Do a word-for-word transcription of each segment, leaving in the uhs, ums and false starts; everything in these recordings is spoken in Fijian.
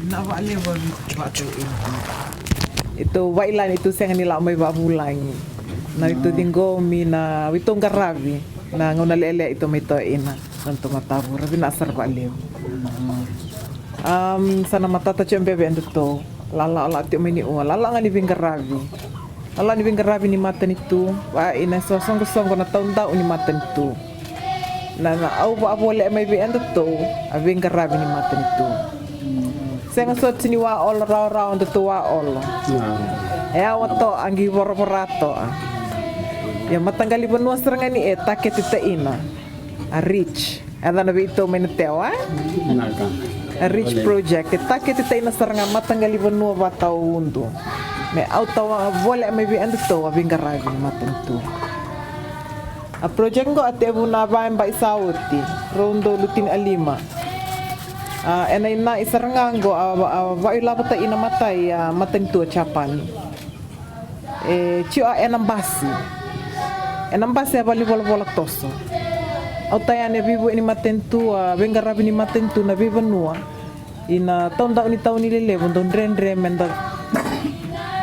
Na va'alevu va'atu ina. Ito va'ilani ito sega ni la'o mai va'avulagi. Na ito ciqomi na ito qaravi na gauna le'ele'a ito mai to'ina na ito matavura, vina sara va'alevu. Am, sa na matata tio bebe edatou. La'o, la'o, la'o tio mai ni ua, la'o, la'o ga ni veiqaravi. La'o, la'o ni veiqaravi ni matanitu, va'ina so soqosoqo na taudahu ni matanitu. Na, na au va'avole mai vei edatou, a veiqaravi ni matanitu. Sega soti ni wa'olo rawarawa datou wa'olo. E awa to'a, qi voravora to'a. Ia mataqali vanua sara ga ni e takete ta'ina. A reach. A yacana vei ito mai na tewa, e? A reach project. E takete ta'ina sara ga mataqali vanua vata o Udu. Me au tawa vole mai vei edatou a veiqaravi ni matanitu. A project qo a tevu na va'eba'i sa oti, rua na udolu tini a lima. A, ena ina'i sara ga qo a, a, va'ilavo ta'ina matai a matanitu a Japani. E tio a ena basi. Ena basi a vale ni volavola toso. Au tayane a veivu'e ni matanitu, a veiqaravi ni matanitu na veivanua. Ina taudahu ni tauni lelevu dau dredre me da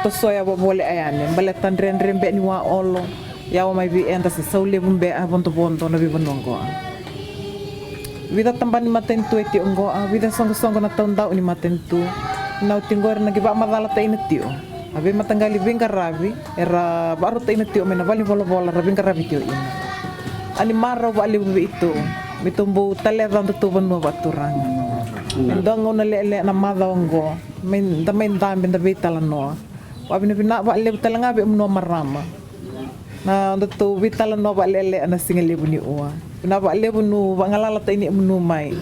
tosoya vavole a yane. Baleta dredre be ni wa'olo. Yawa mai vei eda se sau levu be a vodovodo na veivanua qo. Vica tabana ni matanitu e tio qo, a vica soqosoqo na taudahu ni matanitu. Na oti qori na qi va'amacala ta'ina tio. A veimataqali veiqaravi era va'arau ta'ina tio mai na vale ni volavola ra veiqaravi tio ina. A ni marau va'alevu vei ito. Me ito bau taleca datou vanua va'aturaga. Me dua gauna le'ele'a na macawa qo. Me da mai dabe da veitalanoa. Va'avinavina va'alevu tale ga vei emunu a marama. Na datou veitalanoa va'ale'ele'a na siga levu ni ua. Vina va'alevu nu va'agalala ta'ini emunu mai.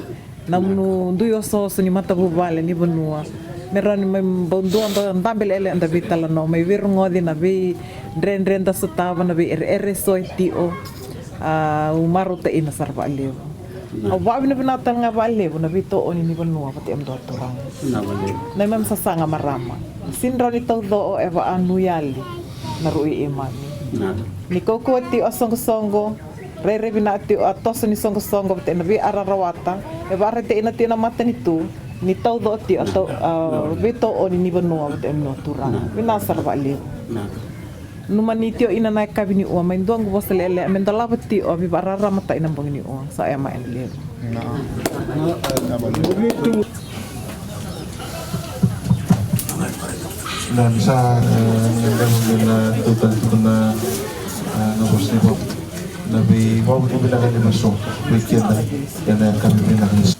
Na munu dui osooso ni matavuvale ni vanua. Me rawa ni mai bau dua da dabe le'ele'a da veitalanoa mai veirogoci na veidredre da sotava na vei'ere'ere so e tio. A, au marau ta'ina sara va'alevu. Au va'avinavina tale ga va'alevu na veito'oni ni vanua vata emudou a turaga. Na imami sasaga marama. Sini rawa ni tauco'o e va'anu yali na ru'u i imami. Ni kaukauwa tio a soqosoqo, rairai vina tio a toso ni soqosoqo vata ena vei'ararawata, e va'arai ta'ina tio na matanitu, ni tauco'o tio a veito'oni ni vanua vata emudou a turaga. Vina sara va'alevu. Numani tio ina na yakavi ni ua, mai dua qu vosa le'ele'a, me dolava tio a veiva'ararama ta'ina bogi ni ua, sa oya mai ena levu. Na ni sa, e, na levu na tutani tukuna, e, na vosa ni ua, na veivavu ni vinaka ni maso, vei keda, ena yakavi vinaka ni sa.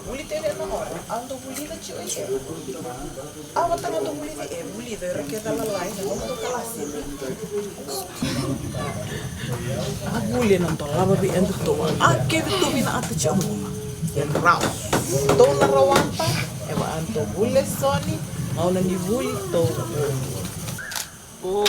Vuli tele na ora, au dau vulica tiko e. Au vata ga dau vulica e, vulica era kece lalai na nomu dau kalasi. A vuli ena dolava vei edatou, a kece tu vina ata tiko qo. E rau. Tou na rawata, e va a dau vuli e soni, gauna ni vuli tou vuli. O